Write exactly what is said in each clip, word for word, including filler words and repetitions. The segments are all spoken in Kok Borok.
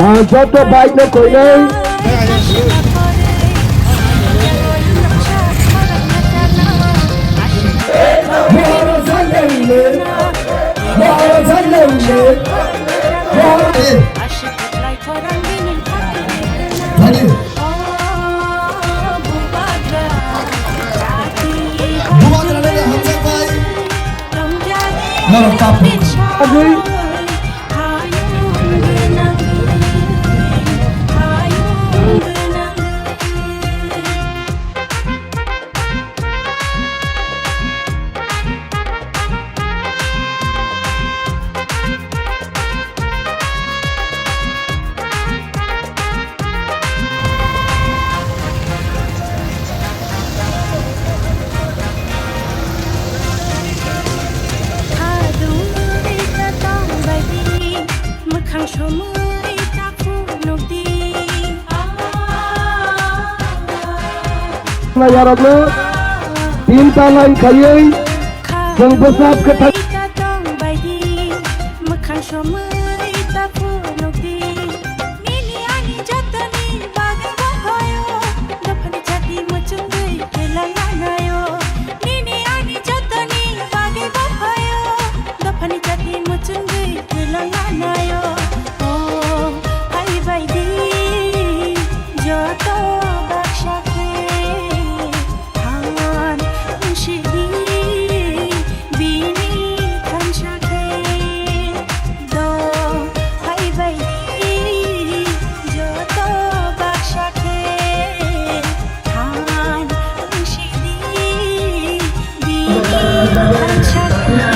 Ah, joto bike no koinai. Bubagrani hamjakbai. Norok tapuk. Agwi. Mwkhang somoi ta phunukdi. Yarokno tinta line khaiwi chwng bwsap kwthang. Mwkhang somoi ta phunukdi. Nini ani jotoni bagwi bo phaio, dophani chati muchungwi kwlangna naio. Nini ani jotoni bagwi bo phaio, dophani chati muchungwi kwlangna naio. O, phaibai di, joto baksa khe. Than wngsidi bini thansa khe do phaibai di joto baksa khe. Than wngsidi bini thansa khe.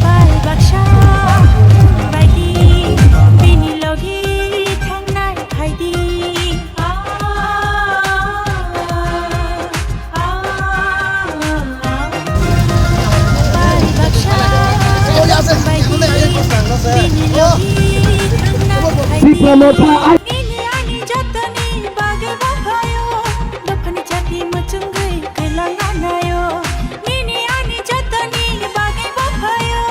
Pai baksa baidi bini logi thangnai phaidi. Tipra Motha ai. Nini ani jotoni bagwi bo phaio, dophani chati muchungwi kwlangna naio. Nini ani jotoni bagwi bo phaio,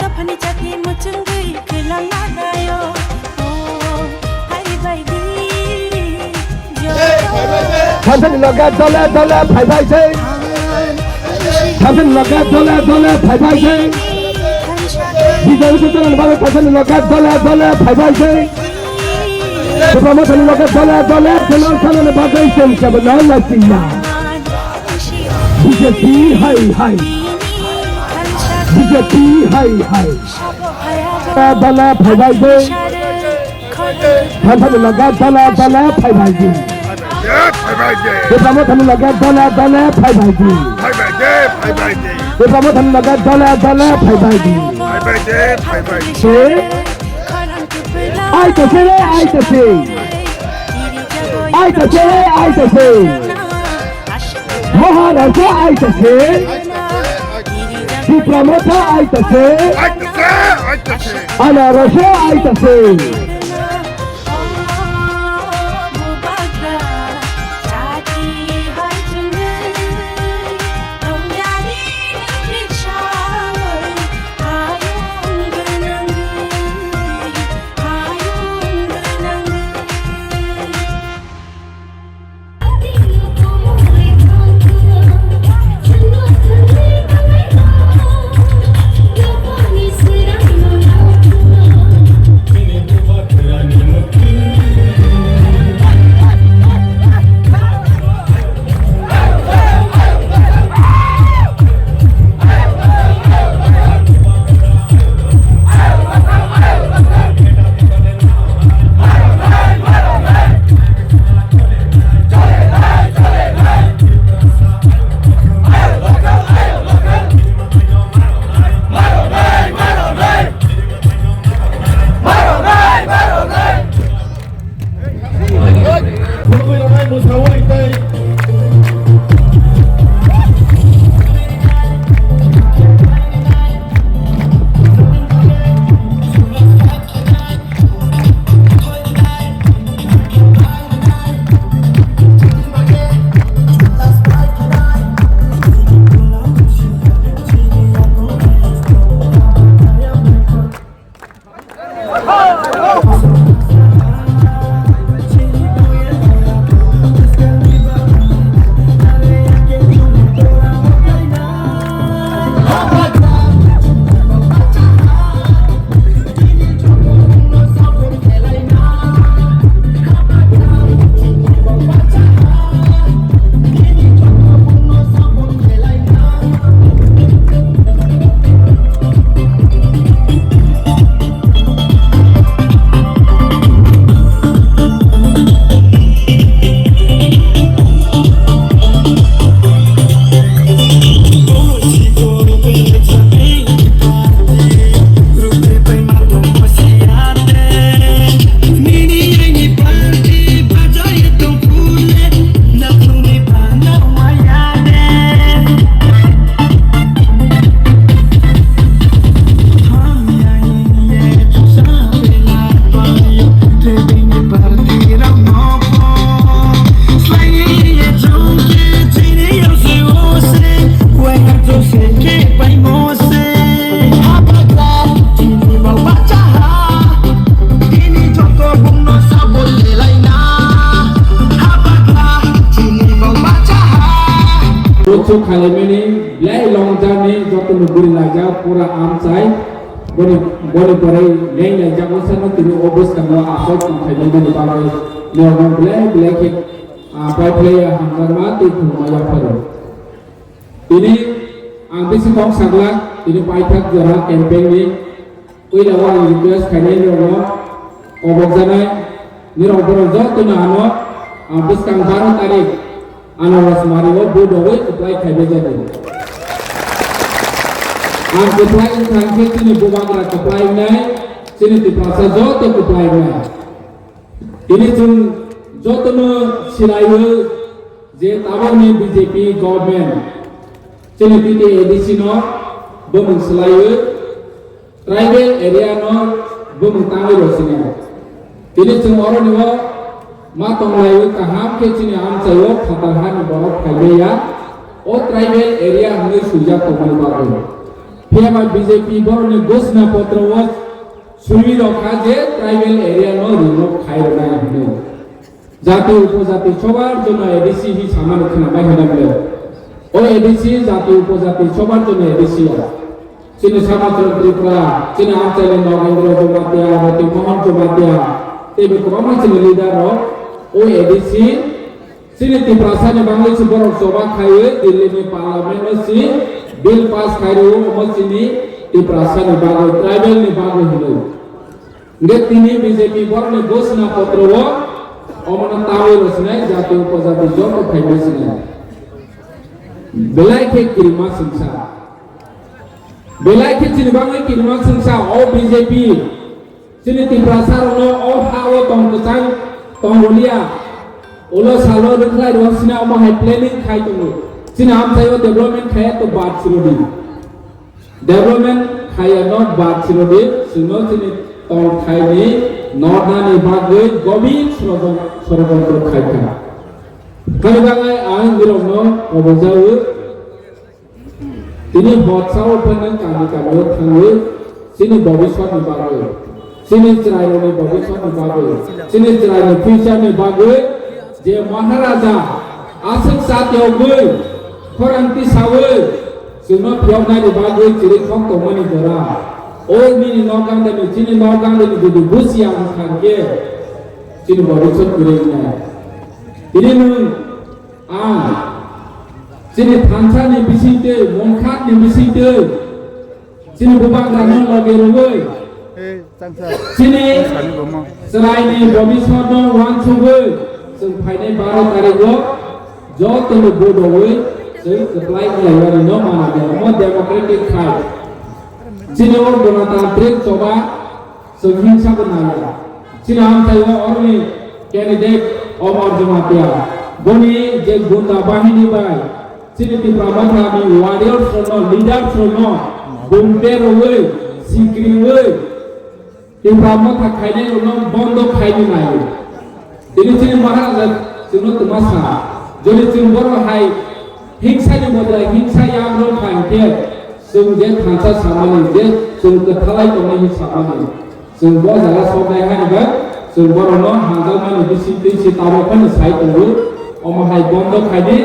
dophani chati muchungwi kwlangna naio. O, hai bai di. Thansani loge dole dole phaibai se. Thansani loge dole dole phaibai se. Bijoli kuchung ni bagwi thansani loge dole dole phaibai se. Tipra Mothani loge dole dole dole thanani bagwi chwng kebo no lachingya. B J P hai hai. B J P hai hai. Dole phaibai se. Thansani loge dole dole phaibai di. Tipra Mothani loge dole dole phaibai di. Tipra Mothani loge dole dole phaibai di. Se. Aita se re, aita se. Aita se re, aita se. Maharaja aita se. Tipra Motha aita se. Anarasa aita se. Bagwi rwnai mwsawi tei Su khalaimani belai long journey joto no guri laijak pura amchai. Boni, boni pore leng laijak o sano tini o bwskango aswk tongthai mani bagwi norok belai belai khe, ah, pai phlai ya hamjakma tei khulumma yapharo. Tini ang bisi kok saglak tini paithak jora campaign ni. Puila o ang request khainai nirokno kobokjaknai, nirok borok jotono ano, ah, bwskang baro tarik ano Rosmari o vote rogwi kwplai khaibai jago. Ang kwplai wngkha hwnkhe chini bubagra kwplai wngnai, chini Tiprasa joto kwplai wngnai. Tini chwng jotono silaiwi je tabokni B J P government chini T T A D C no bumung swlaiwi tribal area no bumung tangwi rw sinai. Tini chwng oroni o ma tonglaiwi kaham khe chini amchaio phatar hani borok phaibai ya. O tribal area hwnwi swijak tongmani bagwi. Phiya ba B J P borokni ghosna potro o swiwi rok kha je tribal area no remove khai rwnai hwnwi. Jati upojati sobar jonno A D C hi samani khwnabai hwnwi le. O A D C jati upojati sobar jonno A D C ya. Chini Samachal Tripura, chini Amchaini Nogendra Jamatia, Roti Mohan Jamatia, teibo kwbangma chini leader rok o A D C, chini Tiprasa ni bangwi se borok choba khaiwi Delhi ni parliament o se bill pass khai rwo, omo chini Tiprasa ni bagwi, tribal ni bagwi hwnwi. Hingke tini B J P borokni ghosna potro o omono tawi rwsinai jati upojati joto phaima sinai. Belai khe kirima singsa. Belai khe chini bagwi kirima singsa o B J P. Chini Tiprasa rokno o ha o tong kwchang tong rwliya. Ulo salo rwkhlai rw sina omo hai planning khai tongo. Chini amchaio development khaiya to bad chirodi. Development khaiya no bad chirodi, chwngno chini tongthaini noknani bagwi gobir sorojon-, sorojontro khaikha. Kani bagwi ang nirokno obojawi tini hotsa o phano kami kami o thangwi chini bobiswatni bagwi, chini chwrairokni bobiswatni bagwi, chini chwraini future ni bagwi je Maharaja aswk chatiyogwi khorang tisawi chwngno phiyoknani bagwi chiri khok tongmani jora. O nini nok gandani, chini nok gandani jodi busia wngkha hwnkhe chini bobiswat kwrwi wngnai. Tini nwng ang chini thansa ni bisingtwi, mungkhat ni bisingtwi, chini bubagra no loge rwwi, chini chwraini bobiswat no uansugwi, chwng phainai baro tarik o joto no vote rwwi chwng kwplai wnglaimani no mana de, omo democratic khai. Chini o gonotantrik choba chwng himsa bo naiya. Chini amchaio oroni candidate Omar Jamatia. Boni je gunda bahini bai chini Tipra Motha ni warriors rokno, leaders rokno bumpe rwwi, sikriwi Tipra Motha khainai rokno bondo khaini nai. Tini chini Maharaja chwngno twma sa, jodi chwng borok hai hingsa ni bodolai hingsa yak rok kha hwnkhe, chwng je thansa samani, je chwng kwthalai tongnai hin samani, chwng bo jaga soknai hai ba, chwng borokno hamjakmani bisingtwi se tabuk phano sai tongo. Omo hai bondo khai di,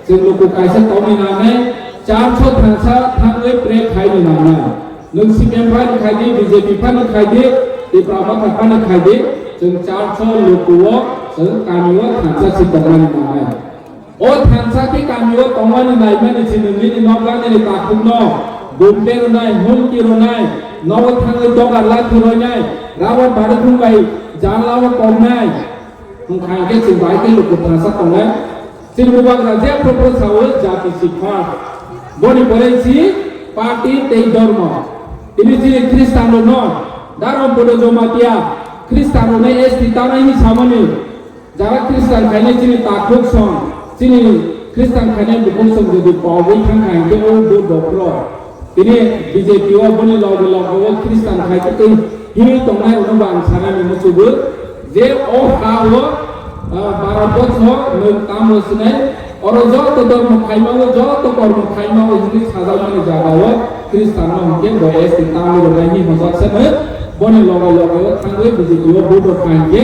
chwng luku kaisa tongwi nangnai, charso thansa thangwi pray khaini nangnai. Nwng C P M phano khai di, B J P phano khai di, Tipra Motha phano khai di, chwng charso luku o, chwng kami o thansa se tongmani nangnai. O thansa khe kami o tongmani naimani se nwng nini nok gandini takhukno bumpe rwnai, humki rwnai, nogo thangwi dogar lathi roinai, rubber barukhum bai janla o toknai. Wngkha hwnkhe chwng bai khe luku thansa tongnai. Chini bubagra jephru phru sao jati si phat. Boni pore si party tei dhormo. Tini chini Khristan rokno Dharampudo Jamatia Khristan rokno S T tanai hi samani. Jara Khristan khainai chini takhuk song, chini Khristan khainai bukhuk song jodi pogwi thangkha hwnkhe o bo dophro. Tini B J P o boni loge loge o Khristan khai tei himwi tongnai rokno bo ang sanani muchugo je o ha o, ah, Bharat borsho nwng tamo sinai, oro joto dhormo khaima o, joto kormo khaima o hwnwi sajakmani jaga o Khristan no hwnkhe bo S T tamo rwnai hi hojak se nwng boni loge loge o thangwi B J P o vote rok kha hwnkhe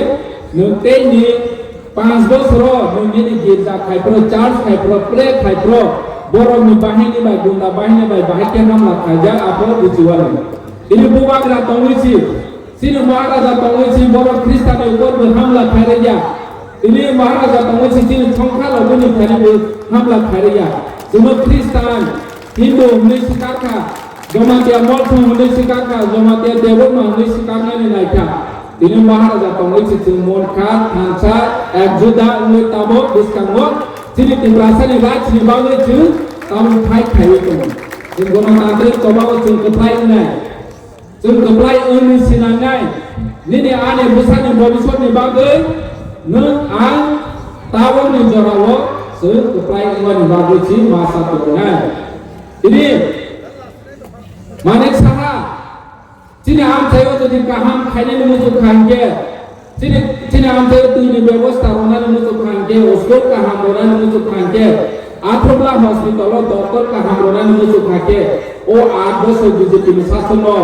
nwng tei ni Panch bosoro nwng nini girja khai phro, church khai phro, pray khai phro, Borokni bahini bai, gunda bahini bai bahai khe hamla khaijak, aphuru buchiwani. Ini bubagra tongwi si, chini Maharaja tongwi si, borok Khristanni ukor bo hamla khairaya. Ini Maharaja tongwi si, chini thongkha logoni thani bo hamla khairaya. Chwngno Khristan, Hindu hwnwi swkakha, Jamatia Molthong hwnwi swkakha, Jamatia Debbarma hwnwi swkaknani naikha. Tini Maharaja tongwi se chwng mon kha, thansa, ekjuda wngwi tabok bwskango chini Tiprasani rajni bagwi chwng tabuk fight khaiwi tongo. Chwng Ganatantrik chobago chwng kwplai wngnai. Chwng kwplai wngwi sinangnai. Nini ani bwsani bobiswtni bagwi nwng ang tabokni jorao chwng kwplai wngmani bagwi se masa tongnai. Tini Manik Saha, chini amchaio jodi kaham khainani muchuk kha hinkhe, chini, chini amchaio twini bebosta rwnani muchuk kha hinkhe, school kaham rwnani muchuk kha hinkhe, Athubla hospital o doctor kaham rwnani muchuk kha khe, o aat bosor B J P ni sasono,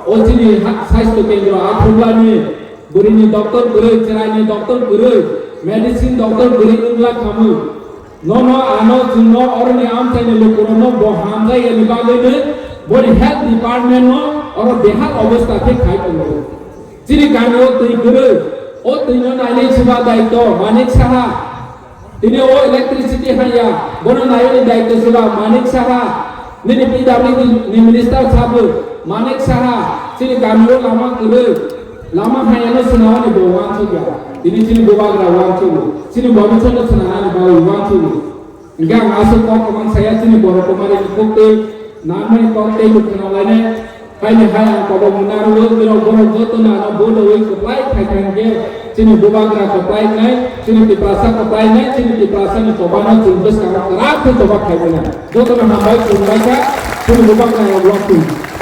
o chini ha-, sastho kendro Athublani bwrwini doctor kwrwi, chwraini doctor kwrwi, medicine doctor kwrwi wngla khamwi. Nono ano chwngno oroni amchaini lukurokno bo hamjakya ni bagwino boni health department no oro behal obostha khe khai tongo. Chini kamio twi kwrwi, o twino nainai siba daityo Manik Saha. Tini o electricity haya, bono nainani daityo siba Manik Saha. Nini P W D ni minister sabo Manik Saha. Chini kamio lama kwrwi. Lama hayano swnamani bo uansukya. Tini chini bubagra uansugo. Chini bobiswtno swnamnani bo uansugo. Hingke ang aswk kok kwbang saya chini borok kwmari ni kok tei nangmani kok tei bo khwnalainai. Haini hai ang kobok mwnaro borok jotono ano bo dowi kwplai khai khai hingke chini bubagra kwplai nai, chini Tiprasa kwplai nai, chini Tiprasa ni choba no chwng bwskango kwrak khe choba khai mano. Jotono hambai khulumbai kha, chini bubagra rok uansuk.